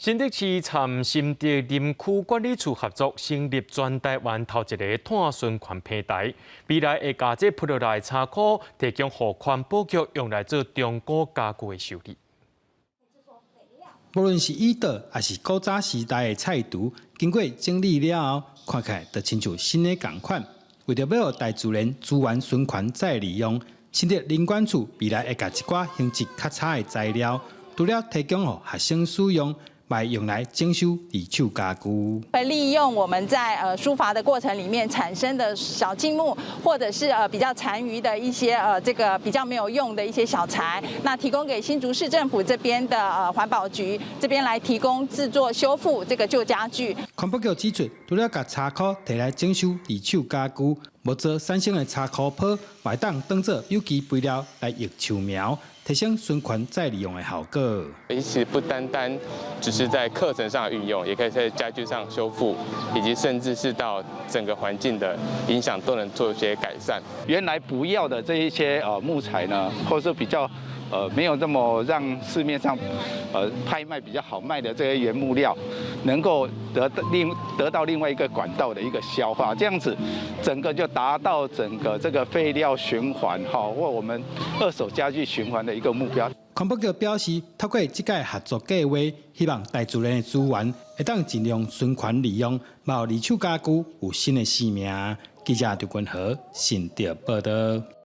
新竹市參新竹林區管理處合作，成立全台灣頭一个碳循環平台，未來會共這鋪落來車庫提供予環保局用來做中古家具的修理。無論是椅桌，抑是古早時代的菜櫥，經過整理了後，看起來就親像新的仝款。為著欲予大自然資源循環再利用，新竹林管處未來會共一寡品質較差的材料，除了提供予學生使用，嘛會用來整修二手家具。會利用我們在疏伐的過程裡面產生的小徑木，或者是比較殘餘的一些這個比較沒有用的一些小材，那提供給新竹市政府這邊的環保局這邊來提供製作修復這個舊家具。環保局指出，除了共柴箍提來整修二手家具，木做產生的柴箍泡，嘛會當當做有機肥料來育樹苗，提升循環再利用的效果。其實不單單只是在課程上運用，也可以在家具上修復，以及甚至是到整個環境的影響都能做一些改善。原來不要的這一些木材呢，或是比較沒有那麼讓市面上拍賣比較好賣的這些原木料，能夠得到另外一個管道的一個消化，這樣子整個就達到整個這個廢料循環哈，或我們二手家具循環的一個目標。環保局表示，透過這個合作計劃，希望大自然的資源會當盡量循環利用，予二手家具有新的生命。記者劉君和新竹報導。